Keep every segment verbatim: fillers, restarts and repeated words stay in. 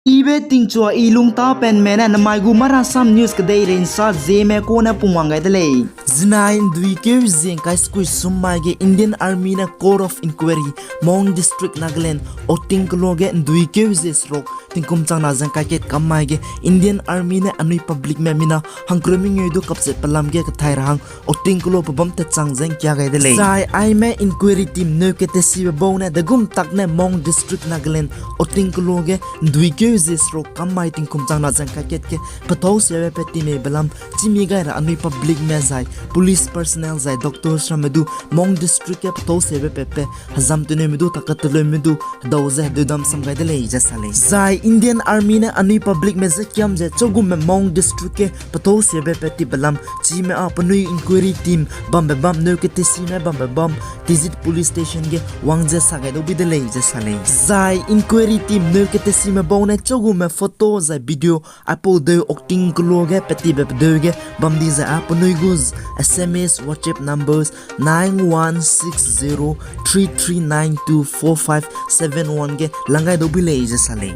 Ibe tingchua i lungtapenme ne namai gu Marasam News kedeirei nsa zieme kune pungwang gai de lei. Zinai nduikeu zingkai sekui sum mai ge Indian Army ne Court of Inquiry, Mon District, Nagaland, Oting keloa ge nduikeu zie seruk tingkum changna zengkai kat kam mai ge Indian Army ne anui publicme mina hangkereu mengeu du kapchat pelam ge kathai ra hang Oting keloa pebam tatchang ze ngkia gai de lei. Zai aime inquiry team neu ketesibe bau ne degum tak ne Mon District, Nagaland, Oting keloa ge nduikeu zie seruk kam mai tingkum changna zengkai kat ge pethâu siabe pe time belam chîmi gai ra anui publicme zai police personnel zai doctors ramme du Mon District ge pethâu siabe pe pe hezam teneume du takateleume du hedau ze hedeudam sam gai de lei ze sa lei. Zai Indian Army ne anui publicme ze kiam ze chugume Mon District ge pethâu siabe pe ti belam chîme â penui inquiry team bambe bam neu ketesime bambe bam Tizit Police Station ge wang ze sa gai dau bi de lei ze sa lei. Zai inquiry team neu ketesime bau ne chugume photo zai video aipau deu Oting keloa ge petibe pedeu ge bam di zai â penui gu S M S WhatsApp numbers nine one six zero three three nine two four five seven one ge lang gai dau bi lei ze sa lei.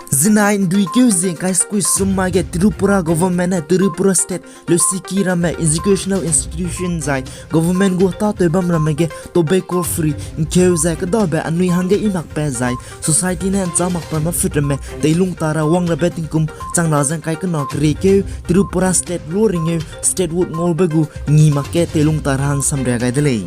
Zinai nduikeu zingkai sekui sum mai ge Tripura government ne Tripura State leusiki ramme educational institution zai government gu hetâtew bam ramme ge tobacco free ngkeu zai kedabe anui hangge i makbe zai society ne nchâ makbe mafut ramme teilung ta ra wang rabe tingkum changna zengkai kena keriekeu Tripura State lu ringeu statehood ngaube gu ngi mak ge teilung ta ra hang samria gai de lei.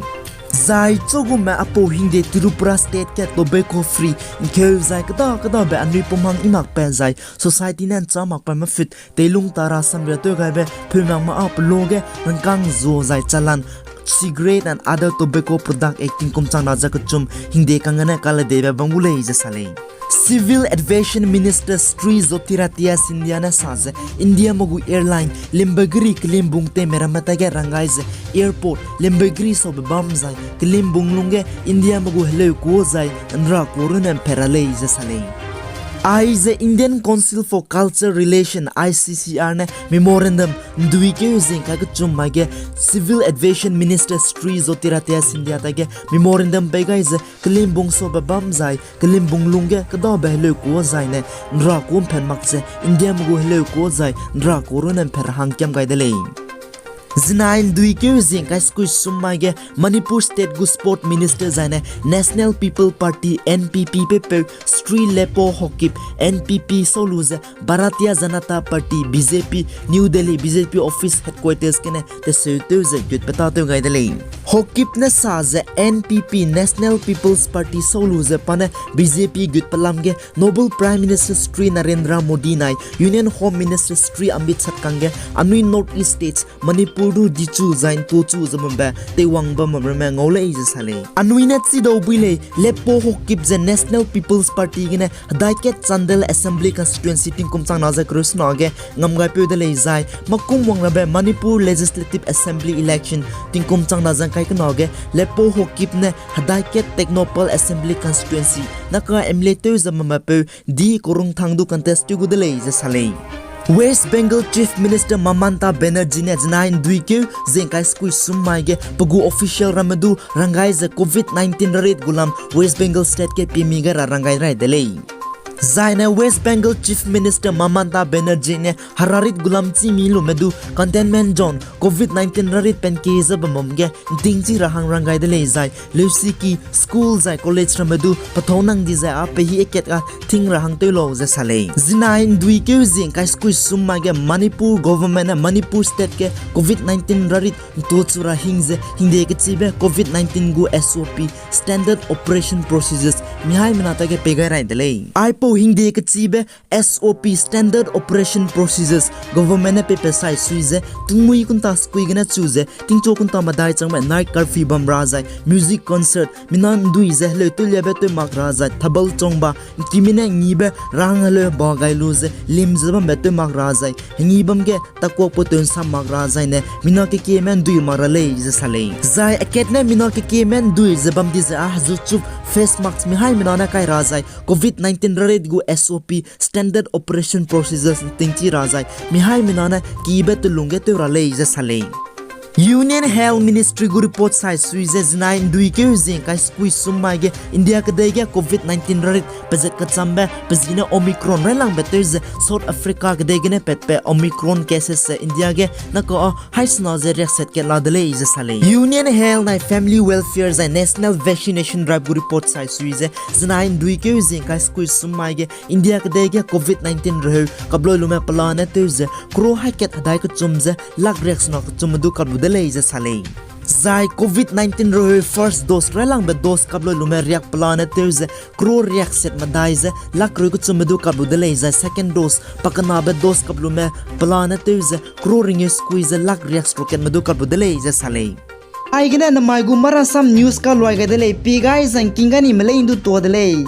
Zai chugume aipau hingde Tripura State ge tobacco free ngkeu zai keda kedabe anui pum hang i makbe zai society ne nchâ makbe mafut teilung ta ra samria tew gaibe pheumak ma â peloa ge rangkâng zua zai challan Cigarette and Other Tobacco Product Act tingkum changna ze kechum hingde kang gene kaledeibe bam gu lei ze sa lei. Civil Aviation Minister Shri Jyotiraditya Scindia ne sa ze Indiame gu airline Limbagiri kelimbung teime ramme ta ge ranggai ze airport Limbagiri saube bam zai kelimbung lungge Indiame gu heleu ku zai nra ku runne mphat ra lei ze sa lei. Aize Indian Council for Cultural Relation, I C C R ne memorandum nduikeu zingkai kechum mai ge Civil Aviation Minister Shri Jyotiraditya Scindia ta ge memorandum pei gai ze kelimbung saube bam zai kelimbung lungge kedabe heleu ku zaine nra ku mphat mak ze Indiame gu heleu ku zai nra ku runne mphat ra hang kiam gai de lei. Zinai nduikeu zingkai sekui sum mai ge Manipur State gu Sport Minister zaine National People Party, N P P pepeu Shri Lepo Haokip, N P P sau lu ze Bharatiya Janata Party, B J P, New Delhi B J P office headquarters gene teseu tew ze gut petâtew gai de lei. Haokip ne sa ze N P P, National People's Party sau lu ze pa ne B J P gut pelam ge Noble Prime Minister Shri Narendra Modi nai Union Home Minister Shri Amit Shah kangge anui North East States Manipur du dichu zai ntuchu ze bambe teiwang bam bam ramme ngau lei ze sa lei. Anui ne chidau bui lei, Lepo Haokip ze National People's Party gene hedai kat Chandel Assembly Constituency tingkum changna ze kereu sena ge ngam gaipeu de lei zai makum wang rabe Manipur Legislative Assembly election tingkum changna zengkai kena ge Lepo Haokip ne hedai kat Tengnoupal Assembly Constituency naka M L A tew ze bambepeu D Khorumthang du contest tew gu de lei ze sa lei. West Bengal Chief Minister Mamata Banerjee ne zinai nduikeu zingkai sekui sum mai ge pe gu official ramme du ranggai ze COVID nineteen rarit gu lam West Bengal State ge piemi gai ra ranggai rai de lei. Zaine West Bengal Chief Minister Mamata Banerjee ne herarit gu lam chîmi lume du containment zone COVID nineteen rarit penke ze bam bam ge ntingchi ra hang ranggai de lei zai leusiki school zai college ramme du pethâu nang di zai â pehi akat ga ting ra hang tew lau ze sa lei. Zinai nduikeu zingkai sekui sum mai ge Manipur government ne Manipur State ge COVID nineteen rarit ntuchu ra hing ze hingde kechibe COVID nineteen gu S O P, Standard Operation Procedures, mihaimena ta ge pei gai rai de lei. Aipau hingde kechibe S O P, Standard Operation Procedures, government ne peipat sai sui ze tingmui kunta sekui gene chu ze tingchu kunta medai changbe night curfew bam ra zai music concert, mina ndui ze heleu tewliabe tew mak ra zai thabal chongba, nkimine ngibe rang heleu ba gai lu ze lim ze bambe tew mak ra zai hengi bam ge takuakpeu tew nsam mak ra zaine mina kekieme ndui mak ra lei ze sa lei. Zai akat ne mina kekieme ndui ze bam di ze â hezuchuk face mask mihaimena ne kai ra zai COVID nineteen rarit gu S O P, Standard Operation Procedures ntingchi ra zai mihaimena ne kibe telung ge tew ra lei ze sa lei. Union Health Ministry gu report sai sui ze zinai nduikeu zingkai sukui sum mai ge India kedei ge Covid nineteen rarit pezat kechambe pe zi ne Omicron railangbe tew ze South Africa kedei gene patbe Omicron cases ze India ge naka a haisena ze riakset kat la de lei ze sa lei. Union Health nai Family Welfare zai National Vaccination Drive gu report sai sui ze zinai nduikeu zingkai sukui sum mai ge India kedei ge Covid nineteen reheu kaploi lume pelane tew ze crore haikat hedai kechum ze lakh riaksena kechumbe du kap lu de lei ze sa lei. Zai Covid nineteen reheu first dose railangbe dose kaploi lume riak pelane tew ze crore riakset medai ze lakh reu kechumbe du kap lu de lei, zai second dose pakenabe dose kap lume pelane tew ze crore ringeu sukui ze lakh riakseruk katme du kap lu de lei ze sa lei. Aigene nemai gu Marasam News kaluai gai de lei, pi gai zangking ga ni melei ndu tua de lei.